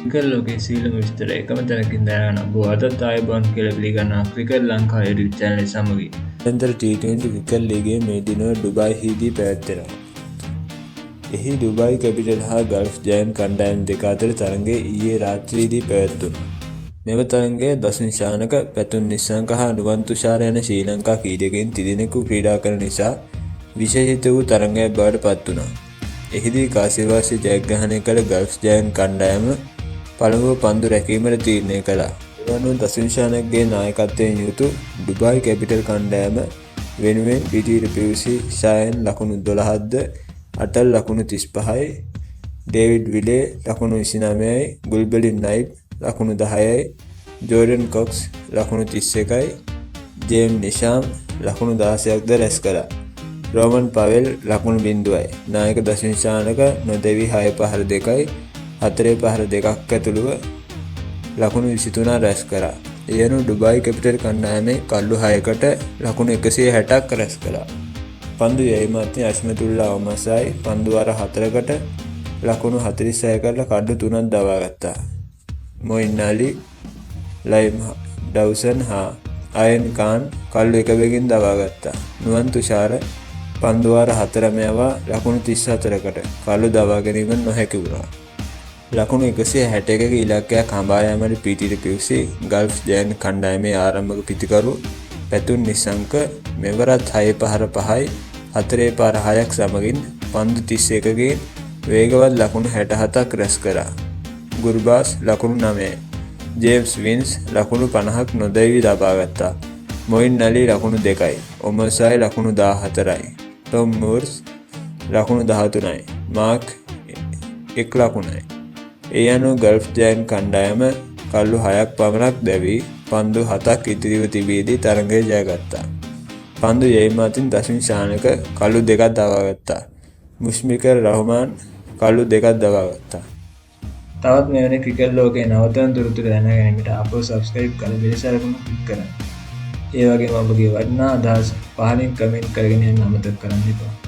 Cricket ලෝකයේ සියලුම විස්තර එකම තැනකින් දැනගන්න ඔබ අදත් ආයුබෝවන් කියලා පිළිගන්නවා ක්‍රිකට් ලංකා YouTube චැනලය සමගින්. නිරන්තර T20 cricket ලීගය මේ දිනවල ඩුබායිහිදී පැවැත්වෙනවා. එහි ඩුබායි කැපිටල් හා ගල්ෆ් ජයන්ට් කණ්ඩායම් දෙක අතර තරඟය ඊයේ රාත්‍රියේදී පැවැත්වුණා. මෙම තරඟය දසුන් ශානක, පැතුම් නිස්සංක හා නුවන් තුෂාර යන ශ්‍රී ලංකා ක්‍රීඩකයින් තිදෙනෙකු ක්‍රීඩා කරන නිසා විශේෂිත වූ තරඟයක් බවට පත් වුණා. එහිදී කාසිවාසි ජයග්‍රහණය කළ ගල්ෆ් ජයන්ට් කණ්ඩායම පළමුව පන්දු රැකීමට තීරණය කළා. ඒ අනුව දසුන් ශානකගේ නායකත්වයෙන් යුතු ඩුබායි කැපිටල් කණ්ඩායම වෙනුවෙන් පිටියට පිවිසි ශායන් ලකුණු 12ක්ද, අටල් ලකුණු 35යි, ඩේවිඩ් විලේ ලකුණු 29යි, ගුල්බඩින් නයිබ් ලකුණු 10යි, ජෝඩන් කොක්ස් ලකුණු 31යි, ජේම් නිෂාම් ලකුණු 16ක්ද රැස් කළා. රෝමන් පවෙල් ලකුණු 0යි. නායක දසුන් ශානක නොදැවී 6 පහර 2යි 4 පහර 2ක් ඇතුළුව ලකුණු 23ක් රැස් කරා. ඒ අනුව ඩුබායි කැපිටල් කණ්ඩායමේ කල්ලු 6කට ලකුණු 160ක් රැස් කළා. පන්දු යැවීම අතින් අස්මතුල්ලා ඔමර්සායි පන්දු වාර 4කට ලකුණු 46 කරලා කඩු 3ක් දවා ගත්තා. මොයින් අලි, ලයිම් ඩව්සන් හා අයන් කාන් කල්ලු එක බැගින් දවා ගත්තා. නුවන් තුෂාර පන්දු වාර 4ම යවා ලකුණු 34කට කල්ලු දවා ගැනීම නොහැකි වුණා. ලකුණු 161ක ඉලක්කයක් හඹා යාමට පිටියට පිවිසි ගල්ෆ් ජයන්ට් කණ්ඩායමේ ආරම්භක පිතිකරු පැතුම් නිසංක මෙවරත් 6 පහර 5යි 4 පහර 6ක් සමගින් පන්දු 31කින් වේගවත් ලකුණු 67ක් රැස් කළා. ගුර්බාස් ලකුණු 9යි. ජේම්ස් වින්ස් ලකුණු 50ක් නොදැවී ලබා ගත්තා. මොයින් අලි ලකුණු 2යි. ඔමර්සායි ලකුණු 14යි. ටොම් මූර්ස් ලකුණු 13යි. මාක් එක් ලකුණයි. ඒ අනුව ගල්ෆ් ජයන්ට් කණ්ඩායම කල්ලු 6ක් පමණක් දැවී පන්දු 7ක් ඉතිරිව තිබියදී තරඟය ජයගත්තා. පන්දු යැවීම අතින් දසුන් ශානක කල්ලු 2ක් දවා ගත්තා. මුෂ්ෆිකර් රහ්මාන් කල්ලු 2ක් දවා ගත්තා. තවත් මෙවැනි ක්‍රිකට් ලෝකයේ නවතම තොරතුරු දැන ගැනීමට අපව සබ්ස්ක්‍රයිබ් කර බෙල් සලකුණ ක්ලික් කරන්න. ඒ වගේම ඔබගේ වටිනා අදහස් පහලින් කමෙන්ට් කරගෙන යන්න අමතක කරන්න එපා.